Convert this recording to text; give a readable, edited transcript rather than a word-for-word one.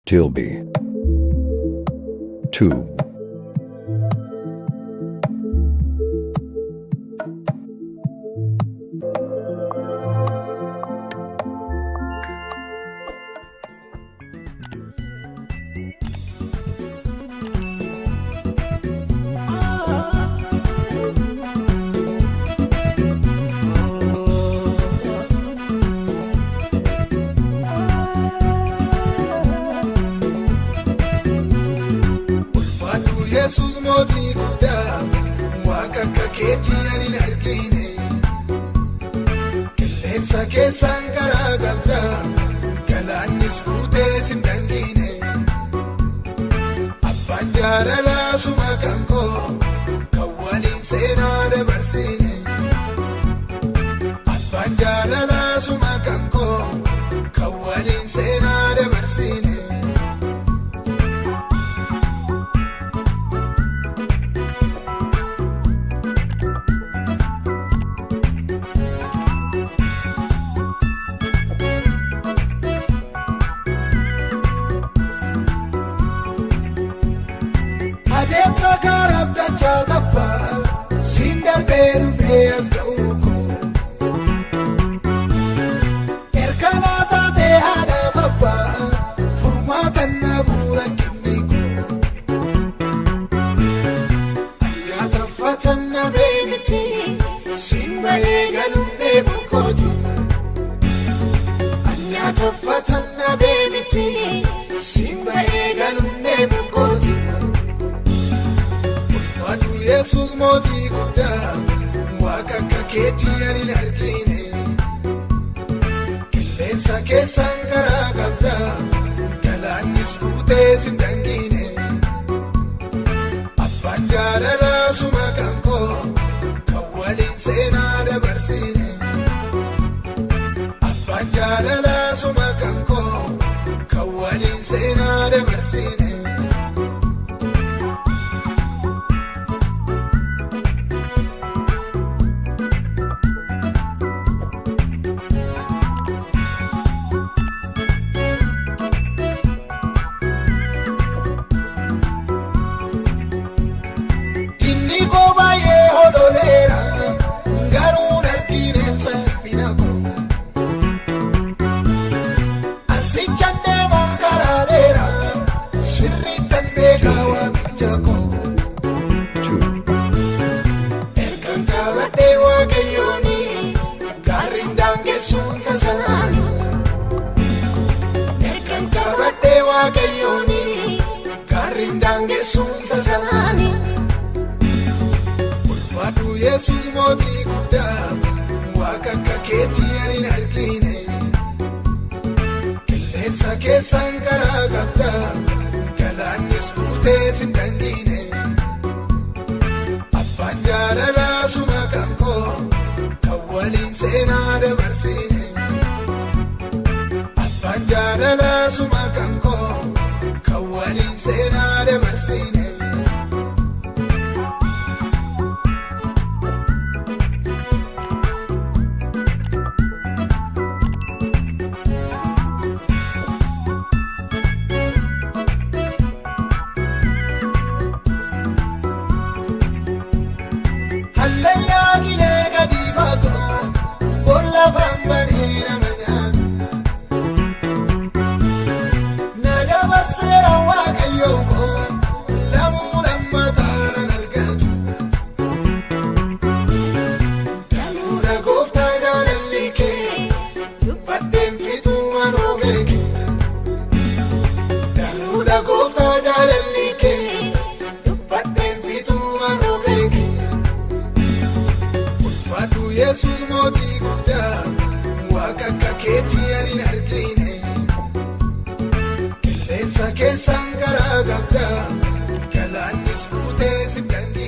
Tilby. 2. Ulfaadhu Yesuus mootii guddaa, waaqa akka keetii ani hin argine. Qilleensa keessaan karaa qabdaa, galaannis guutee sin dangine. Abbaan jaalalaa suma kan koo, kan waliin seenaa dabarsine. Abbaan jaalalaa suma kan koo, kan waliin seenaa dabarsine. Adeemsa karaa dachaa tabbaa siin darbee dhufee as ga'uu koo. Erga taatee haadha babbaa furmaata na bu'uura kennee koo. Ayyaata fatanna beekti siin bahee galuun dheebuu kooti. Ayyaata fatanna beekti siin bahee galuun dheebuu kooti. Ulfaadhu Yesuus mootii guddaa, waaqa akka keetii ani hin argine. Qilleensa keessaan karaa qabdaa, galaannis guutee sin dangine. Abbaan jaalalaa suma kan koo, kan waliin seenaa dabarsine. Abbaan jaalalaa suma kan koo, kan waliin seenaa dabarsine. Inni koo baay'ee hodholeera, garuu darbiin salphina koo. Asichaan deemaa karaa dheeraa, sirriittan beekaa waamicha koo. 2. Ergaan qabadhee waaqayyooni, gaarriin daangessuun tasanaani. Ergaan qabadhee waaqayyooni, gaarriin daangessuun tasanaani. Ulfaadhu Yesuus mootii guddaa, waaqa akka keetii ani hin argine. Qilleensa keessaan karaa qabdaa, galaannis guutee sin dangine. Abbaan jaalalaa suma kan koo, kan waliin seenaa dabarsine. Abbaan jaalalaa suma kan koo, kan waliin seenaa dabarsine. Hallayyaa qilee gadi fagoo, boolla fambanee nama nyaatu. Na dabarseera Waaqayyoon koo, lamuu lammataa nan argatu. Danuudha gooftaa jaalalli kee, dubbadheen fixuu manoo beeke. Danuudha gooftaa jaalalli kee, dubbadheen fixuu manoo beeke. Ulfaadhu Yesuus mootii guddaa, waaqa akka keetii ani hin argine. Qilleensa keessaan karaa qabdaa, galaannis guutee sin dangine.